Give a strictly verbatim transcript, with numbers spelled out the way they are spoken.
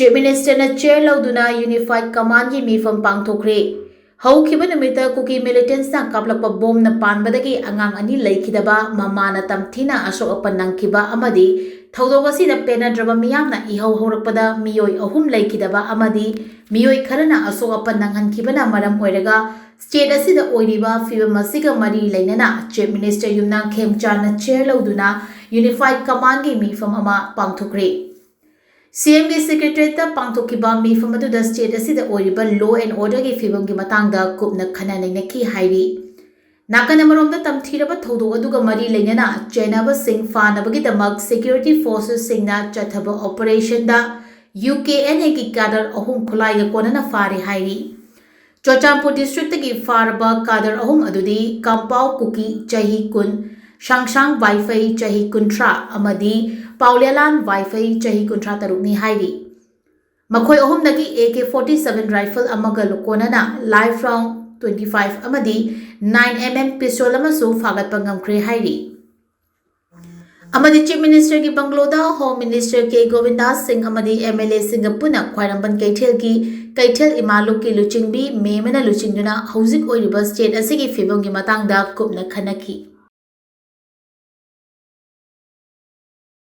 Chief Minister ꯅ chair ꯂꯧꯗꯨꯅ Unified Command ꯒꯤ ꯃꯤꯐꯝ ꯄꯥꯡꯊꯣꯛꯈ꯭ꯔꯦ꯫ ꯍꯧꯈꯤꯕ ꯅꯨꯃꯤꯠꯇ ꯀꯨꯀꯤ militants ꯅ ꯀꯥꯞꯂꯛꯄ ꯕꯣꯝꯅ ꯄꯥꯟꯕꯗꯒꯤ ꯑꯉꯥꯡ ꯑꯅꯤ ꯂꯩꯈꯤꯗꯕ, ꯃꯃꯥꯅ ꯇꯝꯊꯤꯅ ꯑꯁꯣꯛ ꯑꯄꯟ ꯅꯪꯈꯤꯕ ꯑꯃꯗꯤ ꯊꯧꯗꯣꯛ ꯑꯁꯤꯗ ꯄꯦꯟꯅꯗ꯭ꯔꯕ ꯃꯤꯌꯥꯝꯅ ꯏꯍꯧ ꯍꯧꯔꯛꯄꯗ ꯃꯤꯑꯣꯏ ꯑꯍꯨꯝ ꯂꯩꯈꯤꯗꯕ ꯑꯃꯗꯤ ꯃꯤꯑꯣꯏ ꯈꯔꯅ ꯑꯁꯣꯛ ꯑꯄꯟ ꯅꯪꯍꯟꯈꯤꯕꯅ ꯃꯔꯝ ꯑꯣꯏꯔꯒ state ꯑꯁꯤꯗ ꯑꯣꯏꯔꯤꯕ ꯐꯤꯕꯝ ꯑꯁꯤꯒ ꯃꯔꯤ ꯂꯩꯅꯅ Chief Minister ꯌꯨꯝꯅꯥꯝ ꯈꯦꯝꯆꯥꯟꯅ chair ꯂꯧꯗꯨꯅ Unified Command ꯒꯤ ꯃꯤꯐꯝ ꯑꯃ ꯄꯥꯡꯊꯣꯛꯈ꯭ꯔꯦ꯫ C M ꯒꯤ Secretariat ꯇ ꯄꯥꯡꯊꯣꯛꯈꯤꯕ ꯃꯤꯐꯝ ꯑꯗꯨꯗ state ꯑꯁꯤꯗ ꯑꯣꯏꯔꯤꯕ law and order ꯒꯤ ꯐꯤꯕꯝꯒꯤ ꯃꯇꯥꯡꯗ ꯀꯨꯞꯅ ꯈꯟꯅ ꯅꯩꯅꯈꯤ ꯍꯥꯏꯔꯤ꯫ ꯅꯥꯀꯟ ꯑꯃꯔꯣꯝꯗ, ꯇꯝꯊꯤꯔꯕ ꯊꯧꯗꯣꯛ ꯑꯗꯨꯒ ꯃꯔꯤ ꯂꯩꯅꯅ ꯆꯦꯟꯅꯕꯁꯤꯡ ꯐꯥꯅꯕꯒꯤꯗꯃꯛ security forces ꯁꯤꯡꯅ ꯆꯠꯊꯕ operation the U K N A ꯒꯤ cadre ꯑꯍꯨꯝ ꯈꯨꯠꯂꯥꯏꯒ ꯀꯣꯟꯅꯅ ꯐꯥꯔꯦ ꯍꯥꯏꯔꯤ꯫ ꯆꯨꯔꯆꯥꯟꯄꯨꯔ district ꯇꯒꯤ ꯐꯥꯔꯕ cadre ꯑꯍꯨꯝ ꯑꯗꯨꯗꯤ ꯀꯥꯝꯄꯥꯎ ꯀꯨꯀꯤ, ꯆꯍꯤ ꯀꯨꯟ, ꯁꯥꯡꯁꯥꯡ ꯋꯥꯏꯐꯩ, ꯆꯍꯤ ꯀꯨꯟꯊ꯭ꯔꯥ, ꯑꯃꯗꯤ ꯄꯥꯎꯂꯦꯂꯥꯟ ꯋꯥꯏꯐꯩ, ꯆꯍꯤ ꯀꯨꯟꯊ꯭ꯔꯥ ꯇꯔꯨꯛꯅꯤ ꯍꯥꯏꯔꯤ꯫ ꯃꯈꯣꯏ ꯑꯍꯨꯝꯗꯒꯤ A K forty seven rifle ꯑꯃꯒ ꯂꯣꯟꯅꯅ live round twenty five ꯑꯃꯗꯤ nine M M pistol ꯑꯃꯁꯨ ꯐꯥꯒꯠꯄ ꯉꯝꯈ꯭ꯔꯦ ꯍꯥꯏꯔꯤ꯫ ꯑꯃꯗꯤ Chief Minister ꯒꯤ bungalow ꯗ Home Minister K ꯒꯣꯕꯤꯟꯗꯥꯁ ꯁꯤꯡ ꯑꯃꯗꯤ M L A ꯁꯤꯡꯒ ꯄꯨꯟꯅ ꯈ꯭ꯋꯥꯏꯔꯝꯕꯟ ꯀꯩꯊꯦꯜꯒꯤ ꯀꯩꯊꯦꯜ ꯏꯃꯥ ꯂꯨꯞꯀꯤ ꯂꯨꯆꯤꯡꯕꯤ ꯃꯦꯝ ꯑꯃꯅ ꯂꯨꯆꯤꯡꯗꯨꯅ ꯍꯧꯖꯤꯛ ꯑꯣꯏꯔꯤꯕ state ꯑꯁꯤꯒꯤ ꯐꯤꯕꯝꯒꯤ ꯃꯇꯥꯡꯗ ꯀꯨꯞꯅ ꯈꯟꯅꯈꯤ꯫